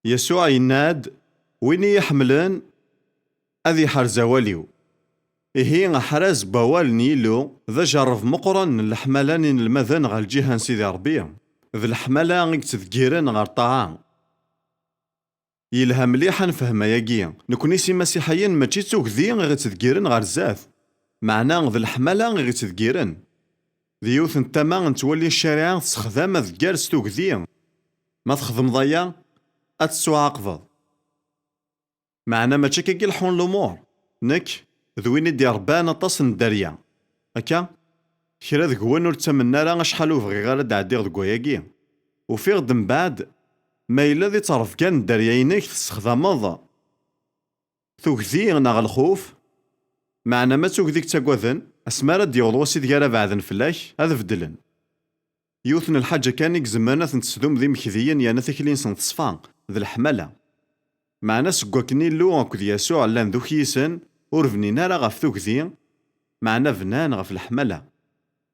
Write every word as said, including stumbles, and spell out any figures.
Yasuɛ yenna-d, "Win i yi-ḥemmlen, ad yeḥrez awal-iw." Ihi, aḥraz n wawal n Yillu d ajerreb meqqren n leḥmala n inelmaden ɣer lǧiha n Sidi Ṛebbi, d leḥmala i yettdeggiren ɣer ṭṭaɛa. Yelha mliḥ ad nefhem ayagi. Nekni s imasiḥiyen mačči d tugdi i ɣ-ittdeggiren ɣer zdat, meɛna d leḥmala i ɣ-ittdeggiren. D yiwet n tama nettwali ccariɛa tessexdam adeggar s tugdi. Ma txedmeḍ aya, ad tettuɛaqbeḍ. Meɛna mačči akka i leḥḥun lumuṛ. Nekk d win i d-iṛebban aṭas n dderya. Akka, kra deg-wen ur ttamen ara acḥal ur bɣiɣ ara ad d-ɛeddiɣ deg wayagi. Ufiɣ-d mbeɛd ma yella di ttrebga n dderya-inek tessexdameḍ tugdi neɣ lxuf, meɛna ma d tugdi i yettaggaden, asmi ara d-yaweḍ wass ideg ara beɛden fell-ak, ad beddlen. Yiwet n lḥaǧa kan i izemren ad ten-tesdum d imekdiyen yerna tikli-nsen teṣfa, d leḥmala. Meɛna seg wakken Illu akked Yasuɛ llan d ukyisen, ur bnin ara ɣef tugdi, meɛna bnan ɣef leḥmala.